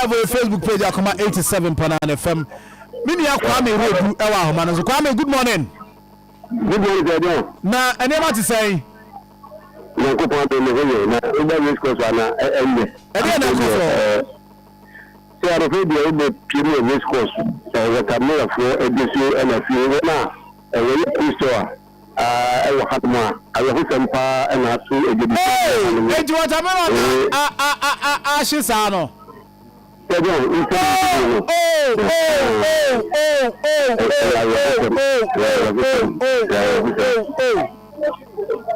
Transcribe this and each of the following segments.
Live wɔ Facebook page Akoma 87.9 FM. Me nua Kwame Redu ɛwɔ ahoma no so. Kwame, good morning. Good morning, Sir John. Na nneɛma te sɛn? Nyankopɔn adom, me ho yɛ. Na woba race course ana ɛnyɛ. Ɛdeɛ na ɛkɔ so? Sɛ anɔpɛ deɛ wobɛpie mu wɔ race course, watermelonfoɔ adwa so, ɛna afie wɔn a wɔyɛ cold store a ɛwɔ hanom a, awerɛhosɛm paa ɛna ato adwadifoɔ. Hey, enti watermelon na ahye saa no? Sir John, nsɛm no. Oh, oh, oh, oh, oh, oh, oh, oh, oh, oh, oh.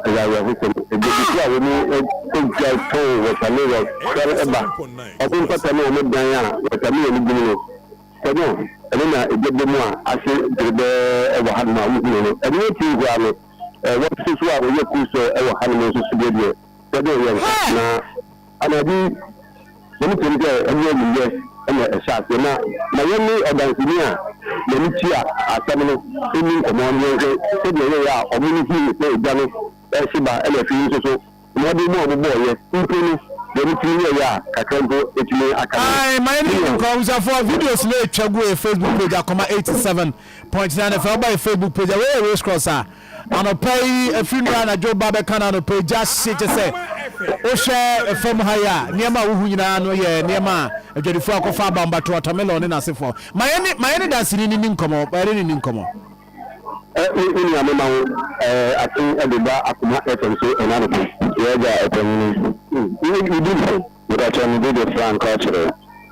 Ɛyɛ awerɛhosɛm. Adwadifoɔ a wɔn agya tɔn watermelon sɔre ɛba ɔko mpata ne wɔn dan a watermelon gu mu no, Sir John, ɛno na egya bɔ mu a ahye dwerebɛɛ ɛwɔ hanom a wohunu no. Ɛno akyi koraa no, wɔn nso so a wɔyɛ cold store ɛwɔ hanom nso so deɛ, Sir John, yɛ nka na anadwo wɔn tirim sɛ ɛne anwummerɛ ɛna ɛhyɛ aseɛ. Na yɛne ɔdanseni a n'ani tua asɛm no ɛni nkɔmmɔ ne yɛnhwɛ sɛdeɛ ɛyɛyɛ a ɔmo no huu sɛ egya no ɛhye ba, ɛna afei nso so mmɔden mu a ɔmo bɔɔyɛ mpo no deɛ ɔmo tumi yɛyɛ a kakra mpo ɛtumi aka no. Ayi, ma yɛne nkɔ abusuafoɔ, videos na etwa gu yɛ Facebook page Akoma 87.9 FM. Ɔba yɛ Facebook page a, wɔyɛ race cross a anɔpa yi efiri nura anadwo ba bɛka na anɔpa yi gya hye kyɛ sɛ wohwɛ fam ha yi a, nneɛma a wohu nyinaa no yɛ nneɛma a adwadifoɔ akɔfa aba mbato, watermelon ne n'asefoɔ. Ma yɛne danseni ne ni nkɔmɔ, ma yɛne ne ni nkɔmɔ. Me nua, mema wo ate de ba Akoma FM so ɛna no. Yɛgya ɔpanyini. Wodi ne sɛn? Mepakyɛ, me de Frank ɔkyerɛ.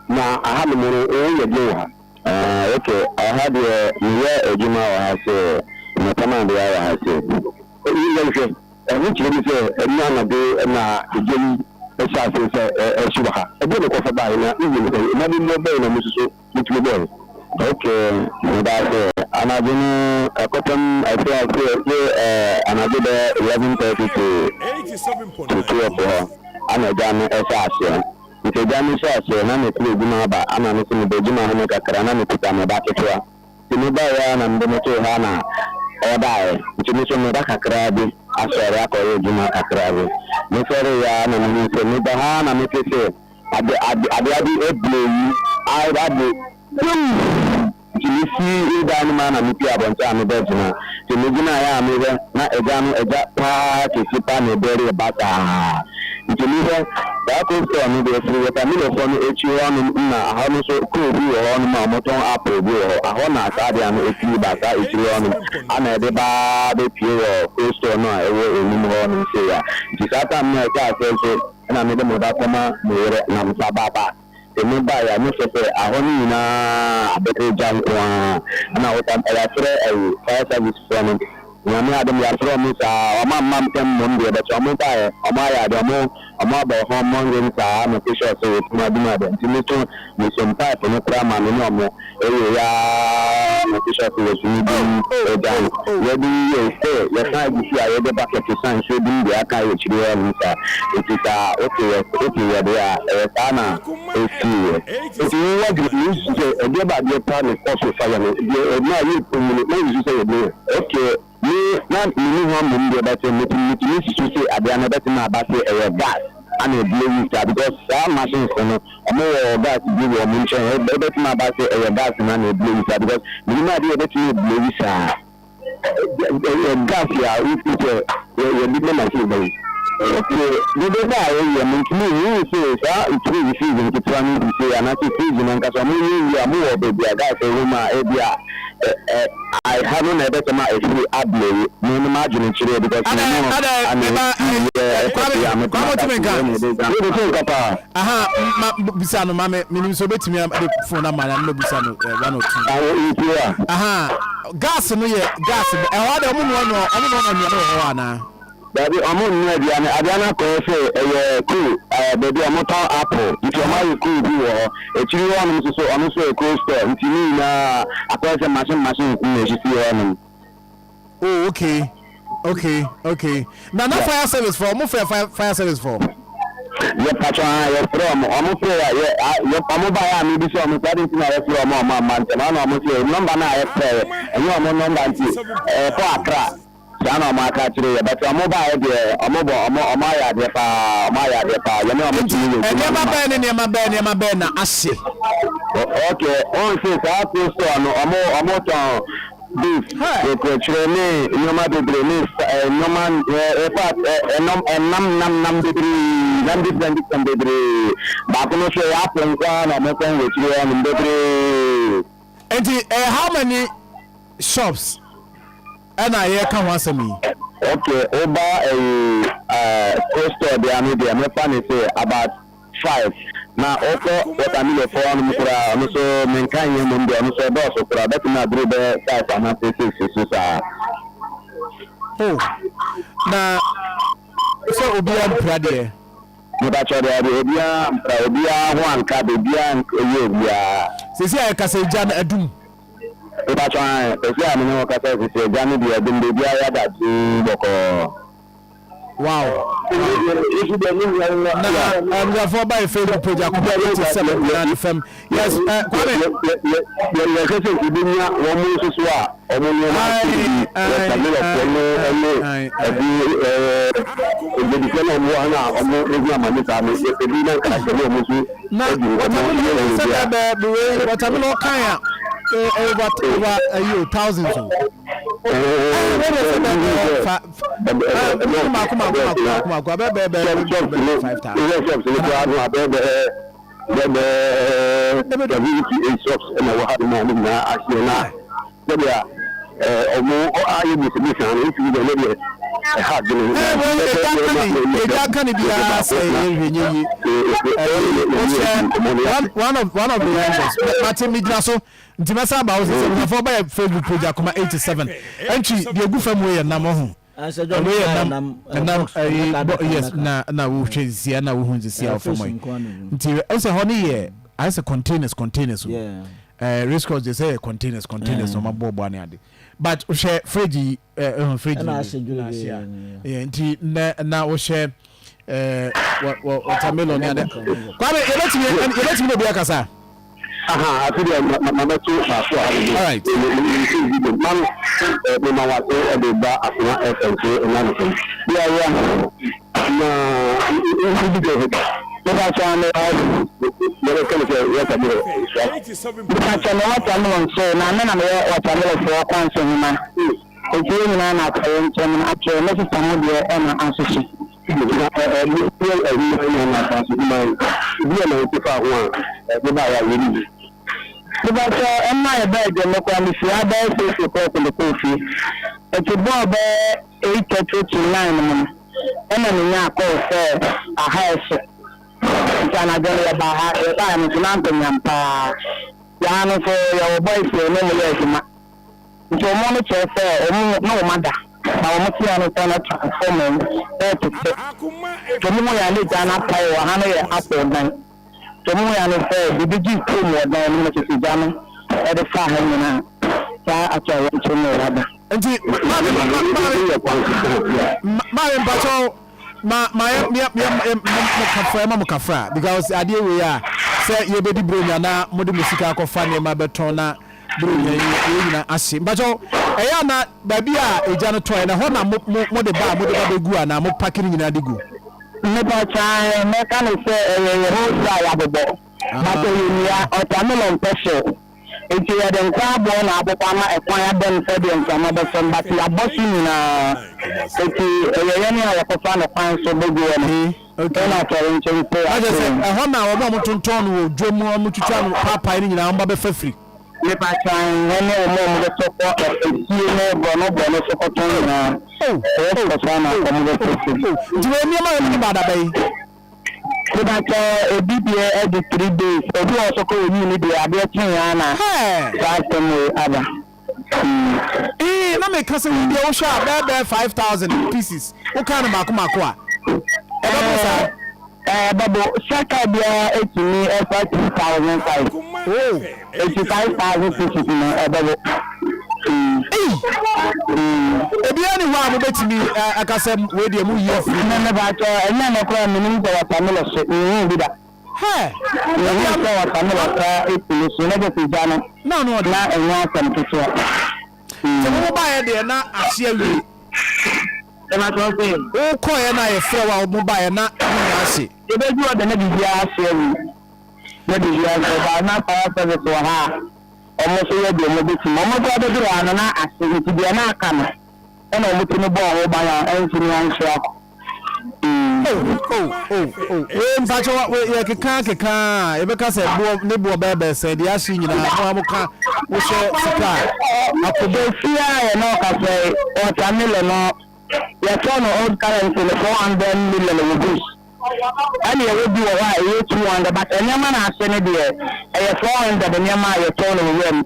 Na aha no mu no, woyɛ deɛ wɔ ha? Ah, ok, ɔha deɛ meyɛ adwuma wɔ ha sɛ mepam adeɛ wɔ ha sɛ. Yɛnhwɛ, ɛho kyerɛ mu sɛ ɛne anadwo na egya yi ɛhyɛ ase sɛ ɛhye wɔ ha. Ɛdeɛ ne kɔfa baeɛ na wohu ne sɛn? Mmɔdemmɔ bɛn na mo nso so motumi bɔɔe? Ok, meda ase. Anadwo no ɛkɔpem ɛfɛ ase sɛ anadwo bɛ 11:30 to 12 hɔ ana agya no ɛhyɛ aseɛ. Nti agya no hyɛ aseɛ na mefiri adwuma aba, ana me so mebɔ adwuma ho no kakra na mekuta me ba ketewa. Nti mebaeɛ a na mede no too ha na ɔdaeɛ. Nti me so meba kakraa bi asɔre akɔyɛ adwuma kakraa bi. Mesɔreeɛ a na mehu sɛ meba ha na mete sɛ ade ade adeɛ bi eblow yi ade pum. Nti mesi dan no mu a na mepie abɔnten a mebɛgyina. Nti megyinaeɛ a mehwɛ na agya no agya paa kɛse paa na ɛbɛre ba saa. Nti mehwɛ saa cold store no deɛ, firi watermelonfoɔ no akyi hɔnom na ahɔ no nso kuro bi wɔ hɔnom a wɔtɔn apple bi wɔ hɔ. Ahɔ na saa adeɛ no ɛfiri ba saa akyiri hɔnom ana ɛde baa bɛpie wɔ cold store no a ɛwɔ anim hɔnom sei a. Nti saa time no a ɛhyɛ aseɛ nso ɛna mede me ba kɔma me yere na me sa ba back. Nti me baeɛ a mehwɛ sɛ ahɔ no nyinaa abɛyɛ gya nko ara. Ɛna wɔta yɛafrɛ ɛyi fire service foɔ no. Nyame adom, yɛafrɛ ɔmo saa, ɔmo amma ntɛm mmom deɛ, but ɔmo baeɛ, ɔmo ayɛ adeɛ, ɔmo abɔ hɔ mmɔden saa na sure sɛ wɔtumi adum adeɛ. Nti me so mesom pipe no koraa ma me ne ɔmo ɛyɛ yaa na sure sɛ wɔtumi dum agya no. Yɛde yɛ sɛ yɛsan gu so a yɛde bucket san nsuo dum deɛ aka wɔ akyire hɔ nom saa. Nti saa wote yɛ wote yɛ deɛ a ɛyɛ saa na ɛsiiɛ. Nti wo wadwene mu wosusu sɛ ɛdeɛ ba adeɛ paa ne kɔ so fa yɛ no deɛ ɛma a yɛ pɛ mu no na wosusu sɛ yɛde yɛ? Okay, me na meni ho mmom deɛ, bɛte metumi susu sɛ adeɛ no bɛtumi aba sɛ ɛyɛ gas ana eblow yi saa, because saa machines no ɔmo wɔ gas bi wɔ ɔmo nkyɛn. Ɛbɛtumi aba sɛ ɛyɛ gas no ana eblow yi saa, because menim adeɛ ɛbɛtumi eblow yi saa. Ɛyɛ gas a wofi sɛ yɛde bɛ machine bɛyi? Okay, dodo ba a ɛyɛ mo ntumi nhu sɛ saa fridge nketewa no bi sɛ anaasɛ fridge no ankasa ɔmo yɛ wie a, mo wɔ baabi a gas ɛwɔ mu a ebi a ɛ ɛ aha no na ɛbɛtɛm a efiri ablow yi. Mo no ma adwene kyerɛ because mo no ana yɛ ɛkɔsi a mo Kwame tumi nka. Wode sɛ nka paa. Aha, ma bisa no ma me. Menim sɛ obɛtumi de phone ama na mɛbusa no one or two. Awo nsuo a Aha, gas no yɛ gas ɛhɔ de, ɔmo noa nnuane wɔ hɔ anaa? Dabi, ɔmo nnua aduane. Aduane akɔyɛ sɛ ɛyɛ cool baabi a ɔmo tɔn apple, nti ɔmo ayɛ cool bi wɔ hɔ akyiri hɔnom nso so, ɔno nso yɛ cold store. Nti ne nyinaa akɔyɛ sɛ machine na esisi hɔnom. Oh, okay. Na fire service for, ɔmo fɛ fire service for? Yɛ patro a yɛfrɛ ɔmo, ɔmo frɛ yɛ yɛ yɛ ɔmo ba yɛ a mebi sɛ ɔmo sɛ adi nti na yɛfrɛ ɔmo a ɔmo amma ntɛm, ɛna ɔmo sɛ number na yɛfrɛ yɛ ɛnyɛ ɔmo number, nti ɛkɔ Akra. Saa na ɔmo aka akyerɛ yɛ but ɔmo baeɛ deɛ ɔmo bɔ ɔmo ɔmo ayɛ adeɛ paa ɔmo ayɛ adeɛ paa yɛne ɔmo Nti tumi yɛ adwuma no nneɛma ma. bɛn ne nneɛma bɛn nneɛma bɛn na ahye? Ok wohu se saa cold store no ɔmo ɔmo tɔn beef Hɛ! kokrɛkyerɛ ne nneɛma bebree ne nneɛma infact ɛnɔm ɛnam nam nam bebree nam different different bebree baako no nso ɛyɛ apple nko ara na ɔmo tɔn wɔ akyire hɔ nom bebree. Nti ɛyɛ how many shops ɛna yɛreka ho asɛm yi? Ok woba ɛyi ɛɛ cold store deɛ ano deɛ mɛfa ne sɛ about 5 na wokɔ watermelon fɔ nom koraa ɔno so menka nyɛ mmom deɛ ɔno so ɛdɔɔso koraa bɛtumi aduru bɛyɛ 5 anaasɛ 6 so saa. Oh na sɛ obiara mpira deɛ. Mepakyɛw deɛ deɛ obiara mpira obiara ho anka biribiara nyɛ obiara. Seesei a yɛkasa yi gya no adum. Mepakyɛw ae seesei a me ne wo kasa yi seesei gya no deɛ adum biribiara yɛ ada dinn bɔkɔɔ. Wow. Na abusuafoɔ ba yɛ Facebook page akoma 87 nane fam. Yes, Kwame. Yɛhwɛ sɛ yɛbɛnya wɔn nso so a wɔn nneɛma ase bi wɔtamelɔfoɔ no ne ɛde ɛdwadifoɔ no a wɔwɔ ha no a wɔn ɛhu amane saa no yɛpɛ bi na nka yɛne wɔn nso Na adi nkɔmmɔ watermelon yɛ yɛ wɔn sɛ bi a. bɛɛ bɛɛ wei watermelon kan a over over ayi o thousands o. Ɛgya ka ne biara sɛ yɛhwɛ nyɛ yi wohyɛ one of one of the youngest mate megyina so Nti mɛsan aba wo so sɛ abusuafoɔ bɛyɛ Facebook page akoma 87 ɛntwi deɛ egu fam wei yɛ nam ɔho wei yɛ nam nam ɛyi bɔ yes na na wohwɛ nsia na wohu nsia wɔ fam yi nti ɔsɛ hɔ ne yɛ ayɛ sɛ containers containers o ɛɛ race course deɛ sɛ yɛ containers containers na ɔma boɔboa ne ade but wohwɛ fridge yi ɛɛ ɛho fridge yi na ahyɛ a nti na na wohwɛ. ɛɛ wɔ wɔ watermelon ne ade kwame yɛbɛtumi yɛbɛtumi na obi akasa. aha ati deɛ ma ma bɛto baako a ɔde alright ma no me ma wate ɛde ba akoma fm so ɛna no fam yɛ yɛ na nsi bi deɛ Mepa kyɛw me yɛbɛka ne sɛ watermelon Mepa kyɛw me watermelon so na me na meyɛ watermelon foɔ kwan so hema. Enti yɛn nyinaa na atɔre nkyɛm no akyerɛ ne sesa ho deɛ ɛna ahyehye. Na ɛɛ yɛ adwuma yi na asase adwuma yi ebi yɛ na wote fa ho a ɛde ba yɛ a yɛn ni. Mepakyɛw ɛma yɛ bɛɛ dwom me koraa me fie ha bɛyɛ 6 o'clock me kɔɔ fie nti bɔɔl bɛyɛ 8:30 to 9 mu no ɛna me nyaa call sɛ aha ɛhye nti anadwo no yɛbaa ha yɛbaa no nso na ankɔnyam paa yɛha no nso yɛwɔ boys yɛ ne mo yɛ adwuma. Nti wɔn no kyerɛ sɛ wɔn na wɔn ada, na wɔn tea no sɛ na transformer mu ɛretete. Nti wɔn hu yɛn a na gya no apae wɔ ha no yɛ apple dan. Nti wɔn hu yɛn no sɛ biribi gye toom wɔ dan no mu na kyerɛ sɛ gya no ɛde faa ha nyinaa. Saa ato a yɛnkyerɛ mu wɔ aba. Nti maame maame maame mpakyɛw ma ma yɛ yɛ yɛ yɛ mo kafra yɛ ma mo kafra because adeɛ wei a sɛ yɛbɛdi bronya na mo de mo sika akɔfa nneɛma bɛtɔn na Buronya yi yɛn nyina ahye. Mpakyɛw ɛyɛ a na baabi a egya no tɔɛ no ɛhɔ na mo mo mode ba a mode ba bɛgu anaa mo pake no nyinaa de gu? Mepakyɛw aane mɛka no sɛ ɛyɛ yɛ wholesale a yɛabobɔ but ɛyɛ nnua, watermelon pɛ hyew nti yɛde nkwa aboɔ na abobɔ ama ɛkwan abam sɛdeɛ mframa bɛfa mu but yɛabɔ so nyinaa nti ɛyɛ yɛn a yɛkɔfa no kwan so bɛgu hɔ no Okay. ɛna atɔre nkyɛn sɛ Na kyerɛ sɛ yɛato. ɛhɔ na wɔn a wɔtontɔn no wɔ dwam wɔn twitwa no paapae no nyinaa wɔn ba bɛfa firi. Mepakyɛw ɛne wɔn a wɔbɛtɔ kɔ efie ne borɔno borɔno so kɔtɔn nyinaa Oh, ɛyɛ oh, kɔtɔ na oh, wɔn bɛtɔ oh, firi. oh. Nti wei nneɛma a wɔde ba adaba yi. Mepakyɛw ebi deɛ ɛdi 3 days, ebi wɔ so kɔ oyi ne deɛ adeɛ kyen ya na Hɛɛ. saa asɛm wei aba. Ee, na meka sɛ wo deɛ wohwɛ a bɛyɛ bɛyɛ 5,000 pieces. Wokaa no baako baako a, ɛbɛbo saa. Ɛɛ bɛbo saka biara etumi ɛfa 2,500. Oh. Eti 5,000 pieces no ɛbɛbo. Ei! Ebiara ni hɔ a mobɛtumi aka sɛ wei deɛ moyi afiri mu. Me mepakyɛw ɛnyɛ no koraa menim sɛ watermelon so mehu bi da. Hɛ! Mehu sɛ watermelon koraa etumi so na kyerɛ sɛ gya no Na ɔno ɔde. na ɛnyɛ asɛm ketewa. Sɛ mo baeɛ deɛ na ahye awie. Ɛma sɛ. Wokɔɛ na yɛfrɛ wo a mo baeɛ na ne nyinaa ahye. Yɛbɛdu hɔ de na biribiara ahye awie. Na biribiara nso ɔbaa na fire service wɔ ha a wɔn nso yɛ deɛ wɔbɛtumi. Wɔn koraa bɛduru ha no na ahye nti deɛ na aka no ɛna wɔtumi bɔɔ ho ban a ɛntumi anhye akɔ. Oh oh oh oh wei mpakyɛ wa wei yɛ keka keka a yɛbɛka sɛ boɔ ne boɔ bɛyɛ bɛyɛ sɛn deɛ ahye nyinaa mo a mo ka wohyɛ sika a akɔ mu. Seesei a yɛne wo kasa yi, watermelon no yɛtɔ no old currency no 400 million wɔ bush. Ɛna yɛwɔ bi wɔ hɔ a ɛyɛ 200 but nneɛma no ase no deɛ ɛyɛ 400 nneɛma a yɛtɔn no wɔ wuram.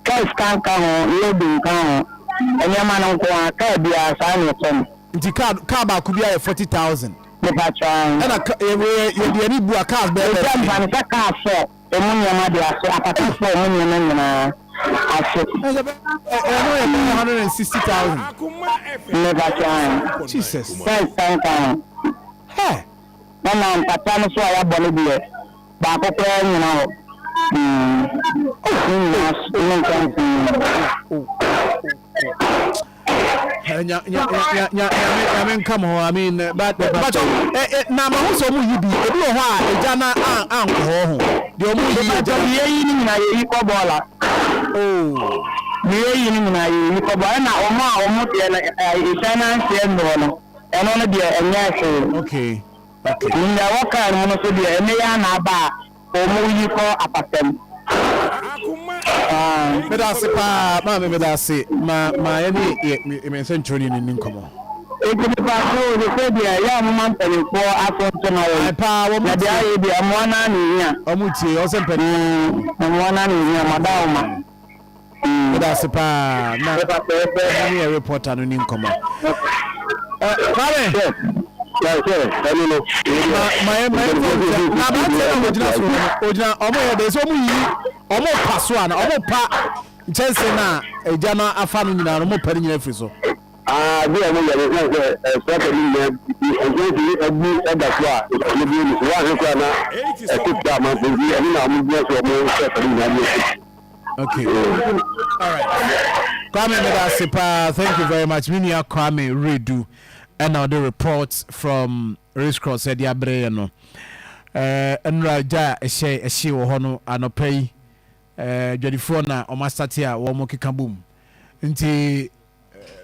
Kaa sika nka ho, load nka ho, nneɛma no nko ara, kaa biara saa na yɛtɔ no. Nti car car baako biara yɛ 40,000. Mepakyɛw ae. Ɛna ka yɛ yɛ yɛde ani bu a cars bɛyɛ bɛyɛ Ɛgya sɛn? mfa no sɛ car four emu nneɛma de ase, apata four emu nneɛma nyinaa ase. Ɛsɛ bɛ ɛno yɛ bɛyɛ 160,000. Mepakyɛw ae. Jesus. Kaa sika nka ho. Hɛ! Ɛna mpata no so a yɛabɔ no deɛ, baako koraa nnyina hɔ. Ne nyinaa ne nkyɛnsee mu. Nyame nka mo ho. I mean, but but na ma ho sɛ ɔmo yi bi ebi wɔ hɔ a egya na ankɔ hɔ ho deɛ ɔmo yi egya. Deɛ yɛyi no nyinaa yɛyi kɔ bɔɔla. Oh. Deɛ yɛyi no nyinaa yɛyi kɔ bɔɔla ɛna ɔmo a ɔmo deɛ no ɛhyɛn no anhyeɛ nnuro no. Ɛno no deɛ ɛnyɛɛ hwee. Okay, okay. Nea ɛwɔ kaa no mu no nso deɛ, ɛnnɛ yi ara na aba a wɔyi kɔ apata mu. Ah. Meda ase paa, maame meda ase. Ma ma yɛne yɛ me nsɛnkyerɛwni no nni nkɔmmɔ. Enti mepakyɛw o, sesei deɛ ɛyɛ a moma mpanimfoɔ aso nto ma yɛn. Ae paa, wɔn Na deɛ tie. ayɛ yi deɛ, mmoa no ara na ɛhia. Wɔn tie, ɔsɛ mpanimfoɔ. Mmoa no ara na ɛhia, madaoma. Meda ase paa na ɛne yɛ reporter no ni nkɔmmɔ. Kwame. Ma ma yɛ ma yɛ fɔ na aberanteɛ na ɔgyina so no ɔgyina ɔmo yɛ dɛ sɛ ɔmo yi ɔmo pa so ana ɔmo pa nkyɛnse na egya no afa no nyinaa no ɔmo pa no nyinaa firi so. Aa bi a ɔmo yɛ no sɛ sɛ ɛsrata no nyinaa nkyɛnse yi abu ɛda so a nkurɔfoɔ bi ani so wɔahwɛ koraa na ɛto pira amanfoɔ nti ɛno na ɔmo gyina so ɔmo srata no nyinaa de asi. Okay. All right. Kwame Medase pa, thank you very much. Me nua Kwame Redu ɛna ɔde report from Race Cross ɛde abrɛ yɛ no. Eh, nnura gya a ɛhyɛ ɛhye wɔ hɔ no anɔpa yi. Eh, dwadifoɔ na wɔn asate a wɔn keka bom. Nti.